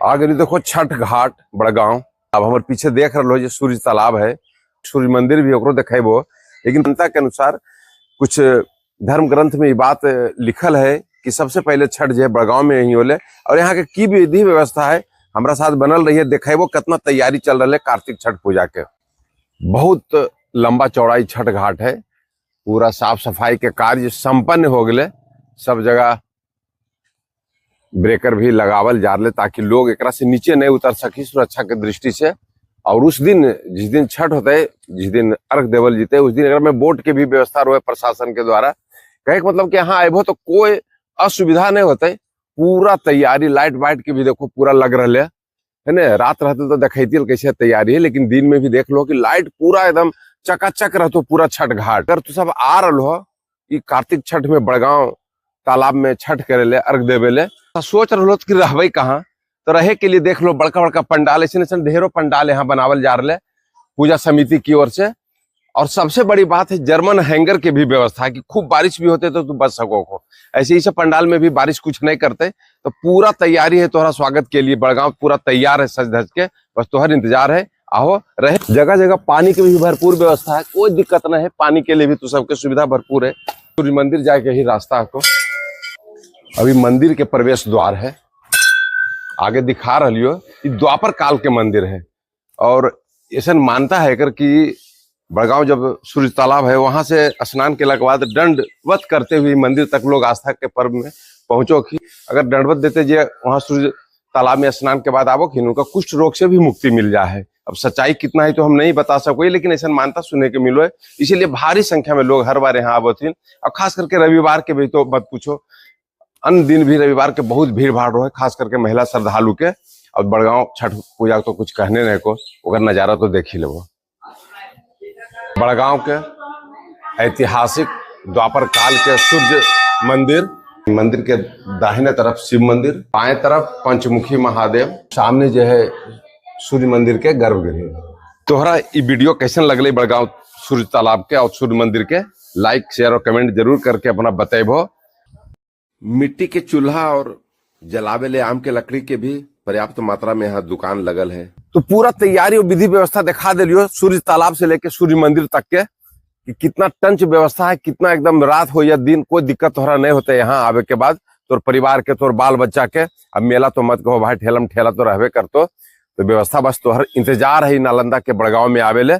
आगे देखो छठ घाट बड़गांव। अब हमारे पीछे देख रहे हो जो सूर्य तालाब है, सूर्य मंदिर भी ओकरो देखेबो। लेकिन जनता के अनुसार कुछ धर्म ग्रंथ में ये बात लिखल है कि सबसे पहले छठ जो है बड़गांव में ही होले। और यहाँ के की विधि व्यवस्था है, हमारा साथ बनल रही है, देखेबो कितना तैयारी चल रहा है कार्तिक छठ पूजा के। बहुत लंबा चौड़ाई छठ घाट है, पूरा साफ सफाई के कार्य संपन्न हो गए। सब जगह ब्रेकर भी लगावल जा रहे ताकि लोग एकरा से नीचे नहीं उतर सकी सुरक्षा के दृष्टि से। और उस दिन जिस दिन छठ होते है, जिस दिन अर्घ देवल जीते, उस दिन एकरा में बोट के भी व्यवस्था रहे प्रशासन के द्वारा। कहे के मतलब कि यहाँ आबो तो कोई असुविधा नहीं होते, पूरा तैयारी लाइट वाइट के भी देखो पूरा लग रहा है ना। रात रहते तो देखती कैसे तैयारी है, लेकिन दिन में भी देख लो कि लाइट पूरा एकदम चकाचक रहतो पूरा छठ घाट। अगर तू सब आ रहा हो कि कार्तिक छठ में बड़गांव तालाब में छठ करे ले, अर्घ देवे ले, तो सोच रहा हो कि रहबे कहाँ, तो रहे के लिए देख लो बड़का बड़का पंडाल, ऐसे ऐसे ढेरों पंडाल यहाँ बनावल जा रहे पूजा समिति की ओर से। और सबसे बड़ी बात है जर्मन हैंगर के भी व्यवस्था है कि खूब बारिश भी होते तो तू बच सको को। ऐसे ही सब पंडाल में भी बारिश कुछ नहीं करते, तो पूरा तैयारी है तोहरा स्वागत के लिए। बड़गांव पूरा तैयार है सज धज के, बस तोहर इंतजार है, आओ रहे। जगह जगह पानी की भी भरपूर व्यवस्था है, कोई दिक्कत नहीं है, पानी के लिए भी तो सबके सुविधा भरपूर है। सूर्य मंदिर जाए के ही रास्ता को अभी मंदिर के प्रवेश द्वार है, आगे दिखा रही हो। द्वापर काल के मंदिर है और ऐसा मानता है कर कि बड़गांव जब सूर्य तालाब है वहां से स्नान के बाद दंडवत करते हुए मंदिर तक लोग आस्था के पर्व में पहुंचो की अगर दंडवत देते जे वहां सूर्य तालाब में स्नान के बाद आवो कि उनका कुष्ठ रोग से भी मुक्ति मिल जाए है। अब सच्चाई कितना है तो हम नहीं बता सको, लेकिन ऐसा मानता सुनने के मिलो है, इसीलिए भारी संख्या में लोग हर बार यहाँ आवथिन। और खास करके रविवार के भी तो मत पूछो, अन्य दिन भी रविवार के बहुत भीड़ भाड़ रहे, खास करके महिला श्रद्धालु के। और बड़गांव छठ पूजा तो कुछ कहने नहीं को, ओकर नजारा तो देख ही लेबो। बड़गांव के ऐतिहासिक द्वापर काल के सूर्य मंदिर, मंदिर के दाहिने तरफ शिव मंदिर, बाएं तरफ पंचमुखी महादेव, सामने जो है सूर्य मंदिर के गर्भगृह। तोहरा ई वीडियो कैसन लगले बड़गांव सूर्य तालाब के और सूर्य मंदिर के, लाइक शेयर और कमेंट जरूर करके अपना बतेबो। मिट्टी के चूल्हा और जलावे ले आम के लकड़ी के भी पर्याप्त मात्रा में यहाँ दुकान लगल है। तो पूरा तैयारी और विधि व्यवस्था दिखा दिलियो सूर्य तालाब से लेके सूर्य मंदिर तक के कि कितना टंच व्यवस्था है, कितना एकदम रात हो या दिन कोई दिक्कत तोहरा नहीं होता यहाँ आवे के बाद, तोर परिवार के तोर बाल बच्चा के। अब मेला तो मत कहो भाई, ठेलम ठेला तो रहबे करतो, तो व्यवस्था बस तोहर इंतजार है नालंदा के बड़गांव में आवे ले।